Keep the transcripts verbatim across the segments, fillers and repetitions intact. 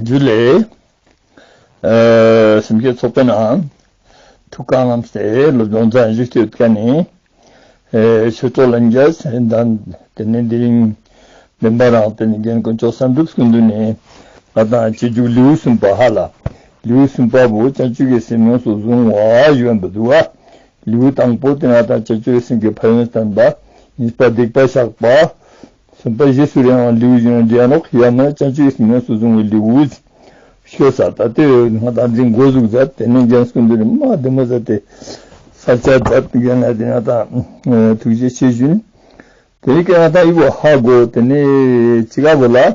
ཇུ་ལེ། ཨ། སེམས་བསྐྱེད་ཚོགས་པའི་ནང་ཐུགས་ཁག་ངམ་སྟེ་སློབ་སྦྱོང་མཛད་བཞུགས་ཏེ་ཡོད་མཁན་ནི། ཨེ། ཆོས་གྲོགས་ལྷན་རྒྱས་དང་། དེ་ནས་དེ་རིང་བདེན་པ་རང་དེ་ནས་རྒན་དཀོན་མཆོག་བསམ་གྲུབ་སྐུ་མདུན་ནས་ང་དང་བྱེད་འཇུག་ལེའུ་གསུམ་པ་ཧ་ལ། ལེའུ་གསུམ་པ་བོ་བྱང་ཆུབ་ཀྱི་སེམས་ཡོངས་སུ་བཟུང་བ་ཞུ་བ་འདུག་བ། ལེའུ་དང་པོ་དེ་ང་དང་བྱང་ཆུབ་ཀྱི་སེམས་ཀྱི་ཕན་ཡོན་བསྟན་པ། གཉིས་པ་སྡིག་པ་བཤགས་པ། གསུམ་པ་རྗེས་སུ་རེ་བའི་ལེའུ་བཞིན་འདྲེ་ནོག་ཡ་མ་བྱང་ཆུབ་ཀྱི་སེམས་ཡོངས་སུ་བཟུང་བའི་ལེའུ། ཤོད་ས་ད་ལྟོས་ང་དང་འཛིན་འགོ་ཟུག་མཛད། དེ་ནས་རྒན་སྐུ་མདུན་མ་བདེ་མོ་མཛད་དེ་ས་ཆ་མཛད། རྒན་ལ་དེ་ང་དང་ཐུགས་རྗེ་ཆེ་ཞུ། དེ་ནས་ང་དང་ཡི་བོ་ཧ་གོ། དེ་ནས་ཅི་ག་བོ་ལ། ཨ།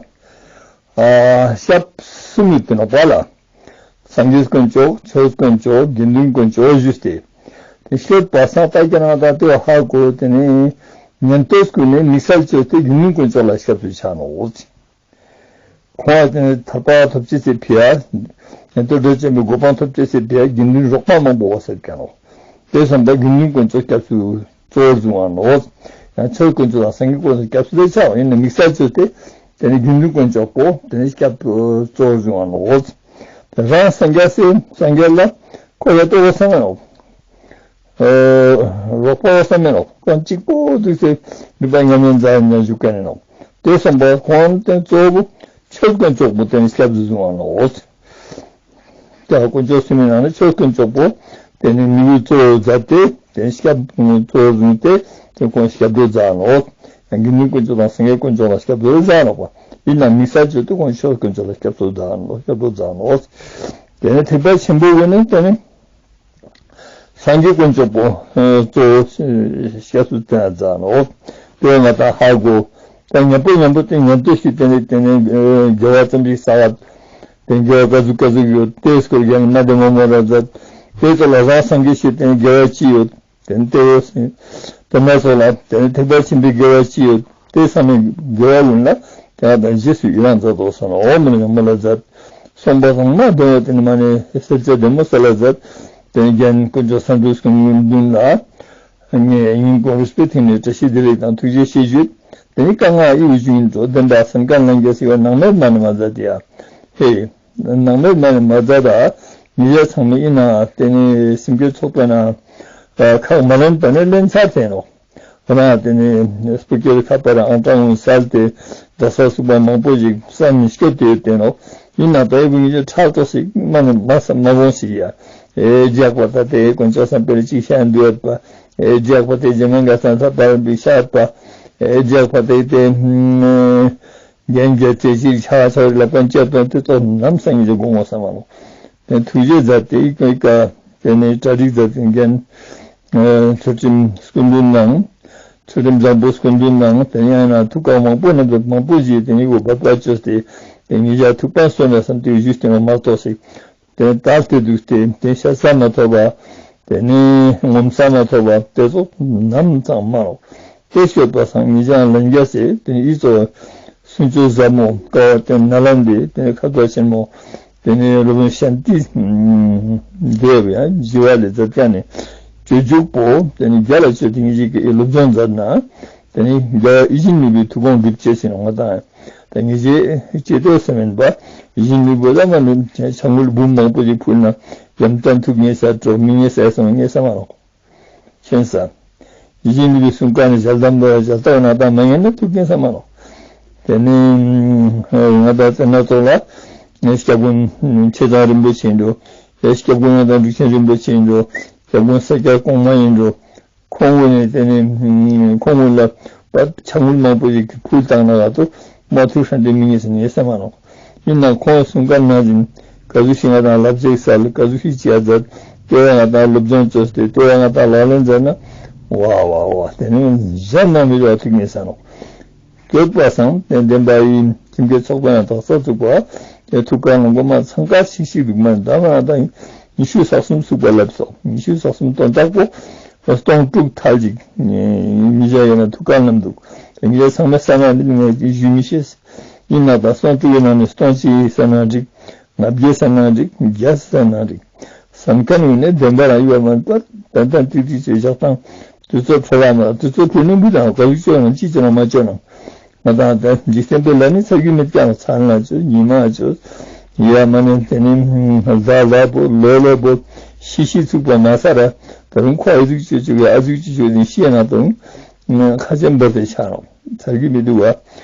ཞབས་གསུམ་ཡོད་དེ་ནོག་པ་ལ། སངས་རྒྱས་དཀོན་མཆོག་ཆོས་དཀོན་མཆོག་དགེ་འདུན་དཀོན་མཆོག་ཞུས་ཏེ། དེ་ཤོད་པ་སང་ད་ཀྱ་ན་ད་ལྟོས་ཧ་གོ། དེ་ནས་ཉན་ཐོས་ཀུན་ནས་དམིགས་བསལ་བཅོས་ཏེ་དགེ་འདུན་དཀོན་མཆོག་ལ་སྐྱབས་སུ་ཆ་ནོག་ཁོང་དེ་ནས་ཐར་པ་ཐོབ་ཅེས་སི་ཕི་ཡ། ཉན་ཐོས་འགྲོ་ཆེན་པོའི་གོ་འཕང་ཐོབ་ཅེས་སི་ཕི་ཡ་དགེ་འདུན་རོགས་པ་མང་པོ་བ་ཟེར་ཀྱ་ནོག་དེ་སང་ད་དགེ་འདུན་དཀོན་མཆོག་སྐྱབས་སུ་གཙོ་བོར་བཟུང་བ་ནོག་ཡང་ཆོས་དཀོན་མཆོག་དང་སངས་རྒྱས་དཀོན་མཆོག་སྐྱབས་སུ་ལས་ཆ་བ་ཡིན་ན་དམིགས་བསལ་བཅོས་ཏེ། དེ་ནས་དགེ་འདུན་དཀོན་མཆོག་པོ་དེ་ནས་སྐྱབས་གཙོ་བོར་བཟུང་བ་ནོག་དེ་རང་སངས་རྒྱས་སེ་སངས་རྒྱས་ལ་ཁོ་ལ་ལྟོས་བསམ་ཡོང་། ཨ། རོགས་པ་བསམ་མེད་ནོག་ཁོང་གཅིག་པོ་འདུག་སེ་ནུས་པ་ཉམས་ལེན་མཛད་ཉམས་ཞུ་མཁན་ནི་ནོག་དེ་བསམ་པ་ཁོང་དེ་གཙོ་བོ་ཆོས་དཀོན་མཆོག་པོ་དེ་ནས་སྐྱབས་སུ་བཟུང་བ་ནོག་དེ་དཀོན་མཆོག་གསུམ་མའི་ནང་ནས་ཆོས་དཀོན་མཆོག་པོ་དེ་ནི་དམིགས་ཡུལ་གཙོ་བོ་མཛད་དེ་དེ་སྐྱབས་གཙོ་བོ་བཟུང་སྟེ་དེ་ཁོང་སྐྱབས་འགྲོ་མཛད་ནོག་ཡང་དགེ་འདུན་དཀོན་མཆོག་དང་སངས་རྒྱས་དཀོན་མཆོག་ལ་སྐྱབས་འགྲོ་མཛད་ནོག་པ། ཡིན་ན་དམིགས་བསལ་བཅོས་ཏེ་ཁོང་ཆོས་དཀོན་མཆོག་ལ་སྐྱབས་འགྲོ་མཛད་ནོག་སྐྱབས་འགྲོ་མཛད་ནོག་དེ་ནས་ཐེག་པ་ཆེན་པོ་བོ་ནི་དེ་ནི་སངས་རྒྱས་དཀོན་མཆོག་པོ་གཙོ་བོ་སྐྱབས་སུ་བསྟེན་མཛད་ནོག་དེ་ང་དང་ཧ་གོ། ད་ཉམ་པོ་ཉམ་པོ་དེ་ཉན་ཐོས་ཤིག་དེ་ནས་དེ་ནས་དགེ་བ་ཙམ་ཞིག་བསགས། དེ་དགེ་བ་ག་ཟུག་ག་ཟུག་ཡོད་དེ་སྐོར་ཡང་མ་དེ་མོ་མོ་ར་མཛད། དེ་ཚོ་ལ་རང་སངས་རྒྱས་ཤིག་དེ་ནས་དགེ་བ་ཅི་ཡོད། དེ་ནས་དེ་ཡོད་ཟིན། དེ་མ་སོགས་ལ་དེ་ནས་ཐེག་པ་ཆེན་པོའི་དགེ་བ་ཅི་ཡོད། དེ་ཚང་མའི་དགེ་བ་ལུན་ལ་དེ་ཡང་དང་རྗེས་སུ་ཡི་རང་མཛད་དོ་གསུངས་ནས་འོག་མིན་ཡོང་མོ་ལ་མཛད། གསུངས་པ་ཚང་མ་དེ་ནས་དེ་ནས་མ་ནས་སེར་སྐྱ་བདེ་མོ་ས་ལ་མཛད། དེ་ནས་རྒན་དཀོན་མཆོག་བསམ་གྲུབ་སྐུ་མདུན་ལ། ངས་ཉིན་གུང་རུས་པའི་ཐིག་ནས་བཀྲ་ཤིས་བདེ་ལེགས་དང་ཐུགས་རྗེ་ཆེ་ཞུས། དེ་ནས་བཀའ་མངགས་ཡིད་བཞིན་དུ་བདེན་པ་སེམས་དཀར་ལྷན་རྒྱས་སི་བ་ནང་མེད་མ་ནས་མ་མཛད་དེ་ཡ། ཧེ། ནང་མེད་མ་ནས་མ་མཛད་ད། མི་ཡ་ཚང་མ་ཡིན་ན་དེ་ནས་སེམས་བསྐྱེད་ཚོགས་པའི་ནང་། ཁག་མ་ལེན་པ་ནས་ལེན་ཚར་དེ་ནོ། ཁོ་རང་དེ་ནས་སྤུ་གྱེར་ཁ་པར་ཨང་གྲངས་ངོ་གསལ་ཏེ་རྡ་ས་སུག་པ་མང་པོ་ཞིག་བསམ་མི་སྐྱོ་དེ་དེ་ནོ། ཡིན་ན་ད་ཡི་བུ་ངེད་ཅག་ཁྲག་ཏོག་ཞིག་མ་ནས་མ་བསམ་མ་བོང་ཞིག་ཡ། ཨེ་རྒྱག་པ་ད་དེ་དཀོན་མཆོག་བསམ་པའི་ཅིག་ཤ་འདུས་པ། ཨེ་རྒྱག་པ་དེ་རྗེ་མ་འགའ་ས་ད་པར་འབིག་ཤ་པ། ཨེ་རྒྱག་པ་དེ་དེ། རྒན་རྒྱལ་ཚེ་གཅིག་ཆ་ཚོར་ལ་ཀོན་ཅེ་དོན་དེ་ཚོ་ནམ་སང་ཡིན་དགོངས་བསམ་མ་ལོ། དེ་ཐུགས་རྗེ་མཛད་དེ་ཡིག་ཀ་དེ་ནས་གྲ་སྒྲིག་མཛད་དེ་རྒན། ཚུལ་ཁྲིམས་སྐུ་མདུན་ནང་། ཚུལ་ཁྲིམས་བཟང་པོ་སྐུ་མདུན་ནང་དེ་ཡང་ན་ཐུགས་ཁག་མང་པོ་ནས་མང་པོ་ཞིག་དེ་ནས་འོ་བབ་པ་བཅོས་ཏེ་དེ་ཉིད་ཡ་ཐུགས་ཕན་གསོས་ན་བསམ་དུས་བཞུགས་ཏེ་མ་གཏོགས་ཤིག་དེ་ལྟར་དེ་འདུག་སྟེ་དེ་ཤ་ཟ་མ་ཐོབ་པ། དེ་ནས་ངོམ་ཟ་མ་ཐོབ་པ་དེ་ཚོ་ནམ་ཚང་མ་རོ། དེ་ཤོད་པ་སང་ངེད་ཅག་ལན་རྒྱ་སེ་དེ་ནས་ཨི་ཚོ་སུན་ཆོད་ཟབ་མོ་ཀ་བ་དེ་ན་ལན་དེ་དེ་ནས་ཁ་དོག་ཆེན་མོ། དེ་ནས་སློབ་དཔོན་ཤཱནྟི་དེ་བ་ཡང་ཇི་བ་ལས་མཛད་ཀྱང་ནས་སྤྱོད་འཇུག་པོ་དེ་ནས་རྒྱ་ལ་སྤྱོད་དེ་ངེད་ཅག་གི་སློབ་སྦྱོང་མཛད་ན། དེ་ནི་རྒྱལ་བ་ཡིད་བཞིན་ནོར་བུའི་ཐུགས་དགོངས་འགྲུབ་ཅེས་ཟིན་ང་དང་། ད་ངེད་ཅག་ཅེས་ལྟོས་སེམས་མིན་པ། ཡིད་བཞིན་ནོར་བུ་ལ་མ་ནུབ་ཅན་ཆང་ངུལ་འབུམ་མང་པོ་ཞིག་ཕུལ་ན་ཡམ་ཏན་ཐུག་ངེས་ས་གྲོགས་མི་ངེས་ས་སོང་ངེས་ས་མ་རོགས། མཁྱེན་ས། ཡིད་བཞིན་ནོར་བུའི་གསུང་བཀའ་ནི་ཞལ་གདམས་པ་ཞལ་ལྟ་བ་ན་དང་མ་ངེས་ན་ཐུག་ངེས་ས་མ་རོགས། དེ་ནི་ང་དང་ཙེ་ན་ཚོགས་ལ་ངས་སྐྱབས་མགོན་ཆེ་ཚང་རིན་པོ་ཆེ་འགྲོ། ཡ་སྐྱབས་མགོན་ང་དང་འབྲུག་ཆེན་རིན་པོ་ཆེ་འགྲོ། སྐྱབས་མགོན་ས་སྐྱ་གོང་མ་ཡིན་འགྲོ། ཁོང་ངོས་ནས་དེ་ནས་ཁོང་ངོས་ལ་པ་ཆང་ངུལ་མང་པོ་ཞིག་གིས་ཕུལ་བཏང་ན་ག་ཏོ་མ་ཐུག་ཧྲན་ཏེ་མི་ངེས་སེ་ངེས་སེ་མ་ནོ། ཡིན་ན་ཁོང་གསུང་བཀའ་ནང་བཞིན་ག་ཟུག་ཞིག་ང་དང་ལབ་ཙེག་སལ་ག་ཟུག་ཞིག་བྱས་མཛད་དེ་བས་ང་དང་སློབ་སྦྱོང་བཅོས་ཏེ་དེ་བས་ང་དང་ལག་ལེན་མཛད་ན་ཝ་ཝ་ཝ་དེ་ནས་གཞན་ན་མི་རོ་ཐུག་ངེས་ས་ནོ། སྐྱོད་པ་སང་དེ་བདེན་པ་ཡིན་ཁྱིམ་གྱི་ཚོགས་པ་ཡང་དག་ས་བཙུགས་པ་དེ་ཐུགས་ཀར་ལོངས་སྐུ་མ་ཚང་ཀར་ཤིག་ཤིག་འདུག་མ་ད་ང་དང་ཉི་ཤུ་རྩ་གསུམ་བཙུགས་པ་ལབ་སོ། ཉི་ཤུ་རྩ་གསུམ་སྟོང་དྲག་པོ་སྟོང་དྲུག་ཐལ་ཅིག་ཉི་ཤ་ཡོད་ན་ཐུགས་ཀར་ལམ་འདུག་དེ་ཉི་ཤ་ཚང་མ་ས་ན་འདི་ངས་ཞུ་མི་ཤེས། ཡིན་ན་ད་སྟོང་དྲུག་གི་ནང་ནས་སྟོང་གཅིག་ས་ན་འགྲིག་ལྔ་བརྒྱ་ས་ན་འགྲིག་བརྒྱ་ས་ན་འགྲིག་བསམ་མཁན་ཡོད་ནས་བདེན་པ་རང་ཡོད་མ་པར་ཏན་ཏན་ཏིག་ཏིག་བྱས་བཞག་སྟངས་དུས་ཚོད་འཕྲོ་བ་མ་དུས་ཚོད་འཕྲོ་ནས་འབུ་དང་ག་ལུགས་བཅོས་ནང་ཅི་བཅོས་ནང་མ་བཅོས་ནང་ང་དང་ད་འཇིག་རྟེན་པའི་ལ་ནི་ཚ་རྒྱུ་མེད་ཀྱང་ཚ་ན་བཅོས་ཉི་མ་བཅོས། ཡ་མ་ནི་དེ་ནི་ཟླ་ལ་པོ་ལོ་ལ་པོ་ཤི་ཤི་ཚུགས་པ་མ་ས་ར། ད་རུང་ཁོ་ཨ་ཟུག་ཅིག་ཅིག་ཨ་ཟུག་ཅིག་ཅིག་ནི་ཤི་ན་ད་རུང་ཁ་ཆེམ་འབར་ཏེ་ཆགས་རོགས་ཚར་གི་མི་འདུག་བ།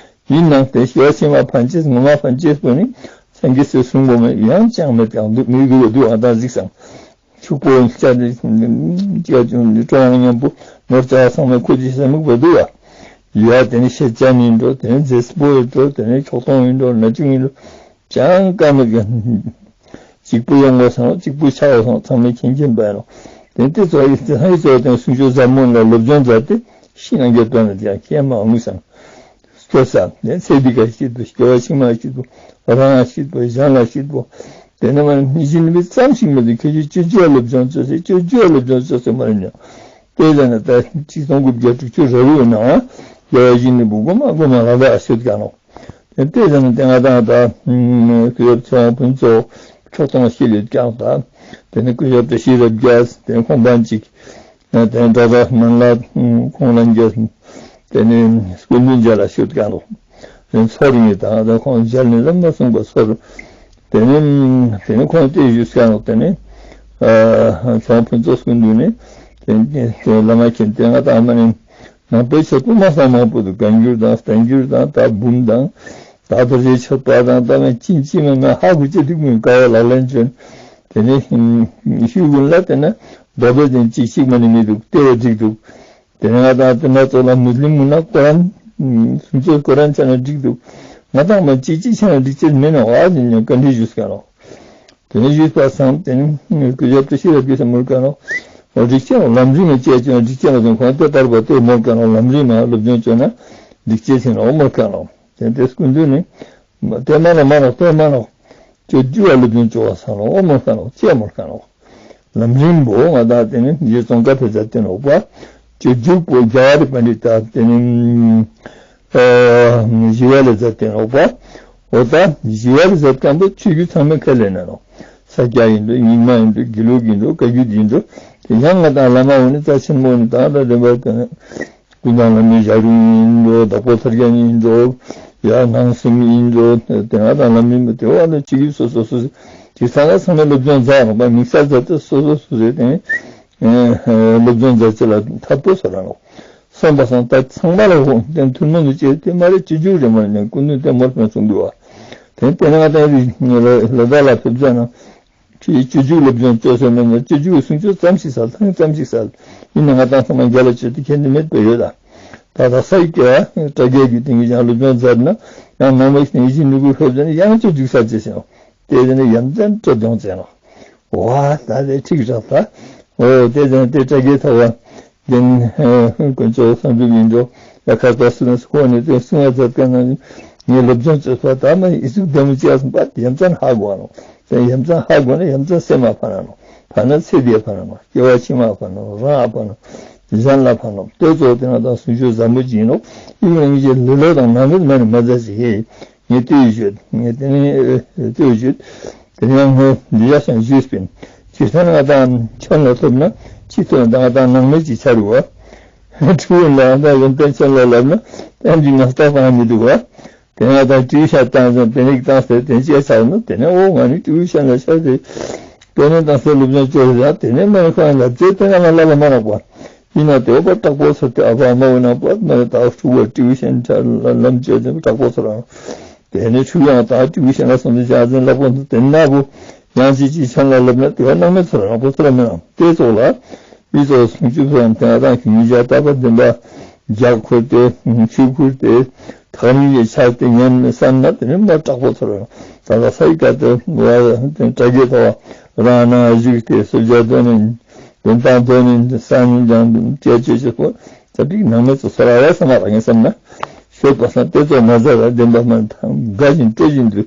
ཡིན་ནང་དེ་སྐྱེ་བ་ཕྱི་མ་ཕན་ཆེས་ངོ་མ་ཕན་ཆེས་པོ་ནི་སངས་རྒྱས་སུ་གསུང་གོ་མེད་ཡང་ཅང་མེད་ཀྱང་འདུག་མི་འདུག་འདུག་ཨ་ད་གཟིགས་སམ། ཕྱུག་པོ་ལྕགས་ཀྱི་ཀྲོང་མཉམ་པོ་ནོར་བཅའ་ཚང་མས་ཁོ་ཅི་ཟེར་མུག་པ་འདུག་བ། ཡ་དེ་ནི་ཤེད་ཅན་ཡིན་འགྲོ། དེ་ནི་མཛེས་པོ་ཡིན་འགྲོ། དེ་ནི་ཁྱོག་ཐོང་ཡིན་འགྲོ། ན་ཆུང་ཡིན་འགྲོ། ཅང་ཀ་མེད་ཀྱང་གཅིག་པུ་ཡོང་དགོས་སང་གཅིག་པུ་ཆགས་དགོས་སང་ཚང་མས་མཁྱེན་མཁྱེན་པ་ཡིན་ནོ། དེ་དེ་ཚོ་ཡི་དེ་ཚང་ཡི་ཚོ་དེ་གསུང་ཆོས་ཟབ་མོ་ལ་སློབ་སྦྱོང་མཛད་དེ་ཤི་ནང་གི་དོན་ལ་དེ་ཡང་མཁྱེན་མ་འོང་སང་། སྐྱོ་ས་ནས་ཚེ་འདི་ག་སྐྱིད་པོ་སྐྱེ་བ་ཕྱི་མ་སྐྱིད་པོ་རང་ལ་སྐྱིད་པོ་གཞན་ལ་སྐྱིད་པོ། དེ་ནས་མ་ནི་མི་གཞན་མི་ཙམ་ཞིག་མི་འདུག་ཁྱོད་ཀྱིས་སྤྱོད་འཇུག་སློབ་སྦྱོང་བྱོས་ཟེར་སྤྱོད་འཇུག་སློབ་སྦྱོང་བྱོས་ཟེར་མ་རེད་ཉོ། དེ་ལ་ནི་ད་ཆིག་སྟོང་དགུ་བརྒྱ་དྲུག་ཅུ་རེ་དྲུག་ནང་སྐྱེ་བ་གཞན་ནི་བུ་གོ་མ་གོ་མ་རང་ད་ཤོད་ཀ་ནོ། དེ་དེ་ལ་ནི་དེ་ང་དང་ད་སྐུ་ཞབས་ཚེ་དབང་ཕུན་ཚོགས་ཁྱོག་སྟོང་ཤེས་ལེ་ཀྱང་ད་དེ་ནི་སྐུ་ཞབས་ད་ཤེས་རབ་རྒྱལ་དེ་ཁོང་པན་གཅིག་དེ་འདྲ་ད་མན་ལ་ཁོང་ལ་འགྱེལ། དེ་ནས་སྐུ་མདུན་མཇལ་ལ་ཤོད་ཀྱང་རོགས། དེ་ཚོར་ཡིན་དང་ད་ཁོང་མཇལ་ནས་ལམ་ན་གསུངས་པ་ཚོར། དེ་ནས་དེ་ནས་ཁོང་བལྟས་ཞུས་ཀྱང་རོགས། དེ་ནས་ཚོང་ཕུན་ཚོགས་སྐུ་མདུན་ནས་དེ་ནས་བླ་མ་མཁྱེན་དེ་ང་དང་མ་ནས་ནང་པའི་ཆོས་པོ་མ་སང་མང་པོ་འདུག་བཀའ་འགྱུར་དང་བསྟན་འགྱུར་དང་ད་འབུམ་དང་ད་རྡོ་རྗེ་ཆོས་པ་དང་ད་མ་ཅིན་ཅི་མ་མ་ཧ་གོ་ཅི་འདུག་མིན་དཀའ་བ་ལག་ལེན་བྱོན། དེ་ནས་ཤུལ་ཀུན་ལ་དེ་ན་རྡོ་རྗེ་ཅན་གཅིག་གཅིག་མ་ནི་མི་འདུག་ལྟེ་བ་འགྲིག་འདུག་དེ་ནས་ང་དང་དེ་ན་ཚོ་ལ་མུ་སླིམ་མུ་ན་ཀོ་རན། སུམ་ཚོད་ཀོ་རན་ཆ་ན་འགྲིག་འདུག་ང་དང་མ་གཅིག་གཅིག་ཆ་ན་འགྲིག་ཅེས་མེད་ནོ་ཨ་ཟིན་ཉོ་བཀའ་འདྲི་ཞུས་ཀ་ནོ། དེ་ནས་ཞུས་པ་སང་དེ་ནས་སྐུ་ཞབས་ཏུ་ཤེས་རབ་ཀྱི་སམ་མོལ་ཀ་ནོ། འགྲིག་ཅེས་ལམ་རིམ་མ་བཅས་ཀྱང་འགྲིག་ཅེས་ལ་དོན་ཁོང་དེ་ལྟར་བ་དེ་མོལ་ཀ་ནོ་ལམ་རིམ་མ་སློབ་སྦྱོང་བྱོས་ན་འགྲིག་ཅེས་ཟིན་ནོ་མོལ་ཀ་ནོ། དེ་དེ་སྐུ་མདུན་ནི། དེ་མ་ནོ་མ་ནོ་དེ་མ་ནོ། སྤྱོད་འཇུག་བ་སློབ་སྦྱོང་བྱོས་པ་སང་ནོ་མོལ་ཀ་ནོ་ཅེས་མོལ་ཀ་ནོ། ལམ་རིམ་པོ་ང་དང་དེ་ནི་རྗེ་ཙོང་ཁ་བོད་ཟླ་བསྟན་འོག་པ། སྤྱོད་འཇུག་པོ་རྒྱ་གར་པཎྜི་ཏ་དེ་ནི་ཞི་བ་ལྷ་ཟབ་བསྟན་འོག་པ། འོ་ད་ཞི་བ་ལྷ་ཟབ་བསྟན་པོ་ཆོས་བརྒྱུད་ཚང་མའི་ཁ་ལས་ན་ནོ། ས་སྐྱ་ཡིན་འགྲོ་རྙིང་མ་ཡིན་འགྲོ་དགེ་ལུགས་ཡིན་འགྲོ་བཀའ་བརྒྱུད་ཡིན་འགྲོ། དེ་ཡང་ང་དང་བླ་མ་འོ་ནི་རྩ་ཆེན་མོ་ནི་དང་ད་དེ་བར་དེ་ནི། ཀུན་དགའ་བླ་མའི་ཞབས་དྲུང་ཡིན་འགྲོ་བདག་པོ་ཐར་རྒྱན་ཡིན་འགྲོ། ཡ་ནང་སེམས་ཡིན་འགྲོ་དེ་ང་དང་ལམ་རིམ་པ་དེ་བ་ལ་ཆོས་བརྒྱུད་སོ་སོ་སོ་སོ་དེ་ཚང་མ་ཚང་མའི་སློབ་སྦྱོང་མཛད་རོགས་པ་དམིགས་བསལ་མཛད་དེ་སོ་སོ་སོ་སོའི་དེ་སློབ་སྦྱོང་མཛད་ཅེས་ལ་ཐབས་པོ་ཟེར་ར་ནོ། སོང་པ་སང་ད་ཚང་མ་ལ་འོ་དེ་ཐུན་མོང་དུ་བྱས་དེ་མ་རེད་སྤྱོད་འཇུག་རེད་མ་རེད་ནས་སྐུ་མདུན་དེ་མོར་ཕན་གསུང་འདུག་བ། དེ་དེ་ན་ང་དང་ལ་དྭགས་ལ་ཕེབས་ཙ་ན། ཁྱེད་སྤྱོད་འཇུག་སློབ་སྦྱོང་བྱོས་ཟེར་ན་ནི་སྤྱོད་འཇུག་གི་གསུང་ཆོས་ཙམ་ཞིག་སལ་ཐང་ཙམ་ཞིག་སལ། ཡིན་ན་ང་དང་ཚང་མ་རྒྱ་ལ་བྱོས་ཏེ་ཁྱེད་འདི་མེད་པ་ཡོད་ལ། ད་ལྟ་ས་ཡི་སྐད་དྲ་རྒྱའི་རྒྱུད་དེ་ངས་ཀྱང་སློབ་སྦྱོང་མཛད་ན་ཡང་ནང་མ་ཞིག་ནས་ཡིད་བཞིན་ནོར་བུ་ཕེབས་ཟེར་ན་ཡང་སྤྱོད་འཇུག་སལ་ཅེས་ཟེར། དེ་ཟེར་ནས་ཡ་མཚན་སྤྲོད་སྦྱོང་བྱས་ནོ། ཝ་ད་དེ་ཁྲིག་རག་ད། འོ་དེ་ཟེར་ན་དེ་དྲ་རྒྱའི་ཐོག་བ། རྒན་དཀོན་མཆོག་བསམ་གྲུབ་ཡིན་འགྲོ། ཡ་ཁ་པ་སུ་ན་སུ་ཁོ་ནས་དེ་གསུང་བ་མཛད་མཁན་ན་ངས་སློབ་སྦྱོང་བྱེད་པ་ད་མ་ཡི་གཟུགས་བདེ་མོ་བྱས་སོང་པ་ཡ་མཚན་ཧ་གོ་ནོ། དེ་ཡ་མཚན་ཧ་གོ་ན་ཡ་མཚན་སེམས་མ་ཕན་ནོ། ཕན་ན་ཚེ་འདིའི་ཕན་ནོ། སྐྱེ་བ་ཕྱི་མ་ཕན་ནོ། རང་ལ་ཕན་ནོ། གཞན་ལ་ཕན་ནོ། དེ་ཚོ་དེ་ང་དང་གསུང་ཆོས་ཟབ་མོ་ཅིག་ཡིན་ནོ། ཡིན་ན་ངས་ཀྱི་ལུས་ལོག་དང་ནང་ལུས་མ་ནི་མ་མཛད་ཅིག་ཧེ། ངས་ལྟོས་ཡོད་ཤོད། ངས་དེ་ནས་ལྟོས་ཡོད་ཤོད། དེ་ནས་ངས་འདི་ཡ་སང་ཞུས་པིན། ཅི་ཐན་ང་དང་ཆོན་ལ་ཐོབ་ན་ཅི་ཐོན་ད་ང་དང་ནང་མི་ཅི་ཆ་རུ་བ། ཁྲུ་ཡོན་ལ་ང་དང་ཡོན་ཏན་ཆོན་ལ་ལབ་ན་ཏན་གྱི་ང་ལྟ་བ་མི་འདུག་བ། དེ་ང་དང་ཀྲུའུ་ཤ་བཏང་ཙང་དེ་ནས་བཏང་ཟེར་དེ་ཅི་ཆགས་ན་དེ་ནས་འོ་ང་ནི་ཀྲུའུ་ཤ་ལ་ཆགས་ཏེ། དེ་ནས་བཏང་ཟེར་སློབ་སྦྱོང་བཅོས་ཟེར་དེ་ནས་མ་ནི་ཁོ་ང་ལ་རྩེ་དེ་ང་ལ་ལབ་མ་རག་པ། ཡིན་ན་དེ་བ་དྲག་པོ་ཚོ་དེ་ཨ་ཕ་ཨ་མ་འོ་ན་པ་མ་ནི་ད་ཕྲུ་གུ་ཀྲུའུ་ཤན་ལམ་བཅོས་ཏེ་དྲག་པོ་ཚོ་རང་། དེ་ནས་ཆུ་ཡང་དང་ཀྲུའུ་ཤན་ལ་སོང་ཚེ་ཞག་འཛིན་ལ་པོ་ཚོ་དེ་ན་བུ་ཡང་ཅི་ཅི་ཆན་ལ་ལབ་ན་དེ་བ་སྣང་མེད་ཚོ་རང་པོ་ཚོ་ར་མེད་ན་དེ་ཚོ་ལ་མི་ཚོ་སུང་ཆུ་ཚོ་ཡང་དེ་ང་དང་གི་མི་བྱ་ད་པ་འདི་འདྲ་རྒྱག་ཁུར་ཏེ་ཆུ་ཁུར་ཏེ་ཐག་མི་ཡི་ཆགས་ཏེ་ཉན་ནས་བསམ་ན་དེ་ནི་མ་དྲག་པོ་ཚོ་ར་ད་ལ་ས་ཡི་ཀ་ཏེ་བ་དྲ་རྒྱའི་ཐོག་རང་ན་བཞུགས་ཏེ་སུ་བྱ་དོ་ནི། དོན་དང་དོན་ནི་ས་ཉིན་ཀྱང་སྐྱེ་བཅོས་བྱེད་པོ་ཙ་པིག་ནང་མེད་ཚོ་ས་ར་བ་ས་མ་ར་ངེས་བསམ་ན། ཤོད་པ་སང་དེ་ཚོ་མ་ཟ་ར་བདེན་པ་མ་དང་དགའ་བཞིན་སྤྲོ་བཞིན་དུ་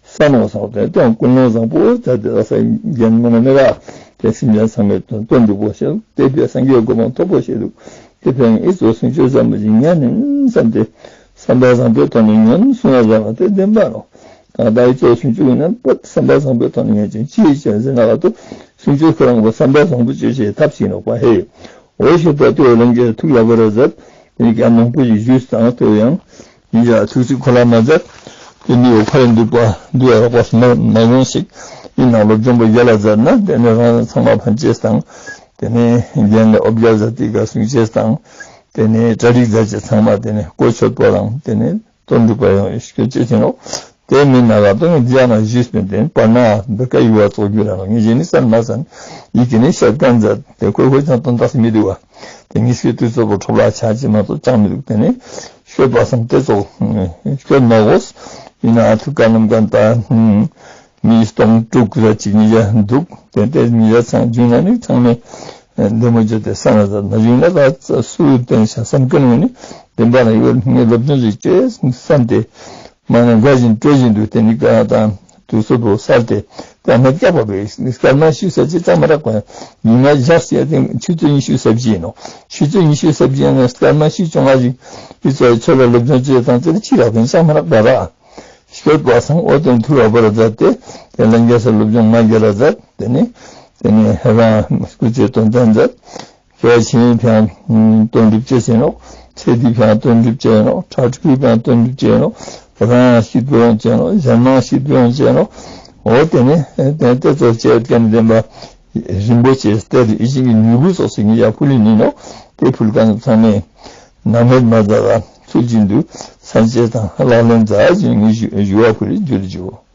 ས་ནོ་སང་དེ་དང་ཀུན་སློང་བཟང་པོ་ཙ་དེ་ལ་ས་རྒྱན་མོ་ན་མེ་ར་དེ་སེམས་ཅན་ཚང་མའི་དོན་དོན་འགྲུབ་པོ་ཤེས་དེ་བས་སངས་རྒྱས་གོ་འཕང་ཐོབ་པོ་ཤེས་འདུག་དེ་ཕན་ཨི་ཚོ་སུན་ཆོས་བཟང་པོ་ཞིག་ཉན་ནས་བསམ་སྟེ་བསམ་པ་བཟང་པོའི་ཐོག་ནས་ཉོན་སུན་བ་བཟང་བ་དེ་བདེན་པ་ནོ། ད་ལྟ་ཡི་ཚོ་སུན་ཆོས་ཡིན་ན་པོ་བསམ་པ་བཟང་པོའི་ཐོག་ནས་ཉོན་ཅིང་ཅི་ཡི་བྱས་ཟེར་ན་ག་ཏོ་སུན་ཆོས་ཁོ་རང་གི་བསམ་པ་བཟང་པོ་བཅོས་བྱེད་ཐབས་ཤིག་ནོ་པ་ཧེ། འོ་ཞེས་པ་ལྟོས་ལན་གྱི་ཐུགས་ལ་བོར་བ་མཛད། དེ་ཀྱང་མང་པོ་ཞིག་ཞུས་དང་ལྟོས་ཡང་། ཡིན་ཡང་ཐུགས་གཅིག་ཁོ་ལ་མ་མཛད། དེ་འདི་འོ་ཕ་རེ་འདུག་པ་འདུག་ཡ་རོགས་པ་མ་མ་ཡོང་ཞིག་ཡིན་ནང་སློབ་སྦྱོང་པ་རྒྱ་ལ་མཛད་ན་དེ་ནས་རང་ཚང་མ་ཕན་ཆེས་དང་། དེ་ནས་རྒན་ལས་ཨོ་བརྒྱ་ཟ་ཏི་ག་སུང་ཆེས་དང་། དེ་ནས་གྲ་སྒྲིག་མཛད་ཅེས་ཚང་མ་དེ་ནས་གོ་ཆོད་པོ་དང་དེ་ནས། དོན་འགྲུབ་པ་ཡང་ཤོད་ཅེས་བྱས་ནོ། དེ་མིན་ན་ལ་དོན་རྒྱ་ན་ཞུས་པའི་དེ་པར་ན་འདི་ཀ་ཡུ་བ་ཚོགས་རྒྱུ་ར་ལ་ངེས་ཅན་ནི་སན་མ་སན་ཡི་གེ་ནི་བཤད་ཀན་མཛད་དེ་ཁོས་ཁོས་ཀྱང་དོན་དག་མི་འདུག་བ། དེ་ངེས་ཀྱི་དུས་ཚོད་པོ་འཕྲོ་བརླག་ཆགས་ཀྱི་མ་གཏོགས་ཅང་མི་འདུག་དེ་ནི་ཤོད་པ་སང་དེ་ཚོ་ཤོད་མ་དགོས། ཡིན་ན་ཨ་ཐུ་ཀ་ནམ་ཀན་ད་མི་སྟོང་དྲུག་ར་ཅིག་ཉིས་བརྒྱ་འདུག་དེ་དེ་ཉིས་བརྒྱ་ཚང་བྱུང་ན་ནི་ཚང་མས་འདི་མོ་བརྗོད་དེ་ས་ན་ཟ་ན་བྱུང་ན་ད་སུ་བསྟན་ཤ་བསམ་ཀུན་ནི་བདེན་པ་ན་ཡོད་ངས་སློབ་སྦྱོང་ཞིག་བྱས་བསམ་སྟེ། མ་ན་དགའ་བཞིན་སྤྲོ་བཞིན་དུ་དེ་ནི་དཀའ་དང་དུས་སུ་བོ་སར་ཏེ་དཀའ་གནད་བཀྱག་པ་བས་སྐར་མ་ཤུ་ས་ཅི་ཙམ་མ་རག་པ་ཡིན་ང་བཞག་ཟེར་ཏེ་ཆུ་ཚོད་ཉི་ཤུ་ས་བཞི་ཡིན་ནོ། ཆུ་ཚོད་ཉི་ཤུ་ས་བཞི་ཡིན་ན་སྐར་མ་ཤུ་བཅོ་ལྔ་ཞིག་ཨི་ཚོ་ཆོས་ལ་སློབ་སྦྱོང་བྱེད་དང་ཚེ་ལ་ཅི་རག་པའི་ཙམ་མ་རག་པ་ར། ཤོད་པ་སང་ཨོ་དོན་ཐུ་བ་བར་མཛད་དེ་དེ་ལན་རྒྱལ་ས་སློབ་སྦྱོང་མ་རྒྱལ་ལ་མཛད་དེ་ནི་དེ་ནི་ཧེ་རང་སྐུ་ཚེ་དོན་ལྡན་མཛད། སྐྱེ་བ་ཆེན་ཕྱང་དོན་འགྲུབ་ཅེས་བྱས་ནོ། ཚེ་འདི་ཕྱང་དོན་འགྲུབ་ཅེས་ནོ། ཁྲག་ཁྲིག་ཕྱང་དོན་འགྲུབ་ཅེས་ནོ། རང་ཤི་དོན་ཅེས་ནོ། གཞན་མང་ཤི་དོན་ཅེས་ནོ། འོ་དེ་ནི་དེ་དེ་ཚོ་བཅས་ཀྱང་ལྡན་པ་རིན་པོ་ཆེ་སྟེ་ཨི་ཤིང་གི་ནུས་གུ་སོགས་སུ་ངེས་ཡ་ཕུལ་ལི་ནི་ནོ། དེ་ཕུལ་ཀ་ཚང་མས་ནང་མེད་མ་མཛད་ལ་ཚུལ་བཞིན་དུ་སན་ཅེས་དང་ལག་ལེན་མཛད་ཅིང་ངེས་ཞུ་ཞུ་བ་ཕུལ་ལི་འཇུ་རི་འཇུ།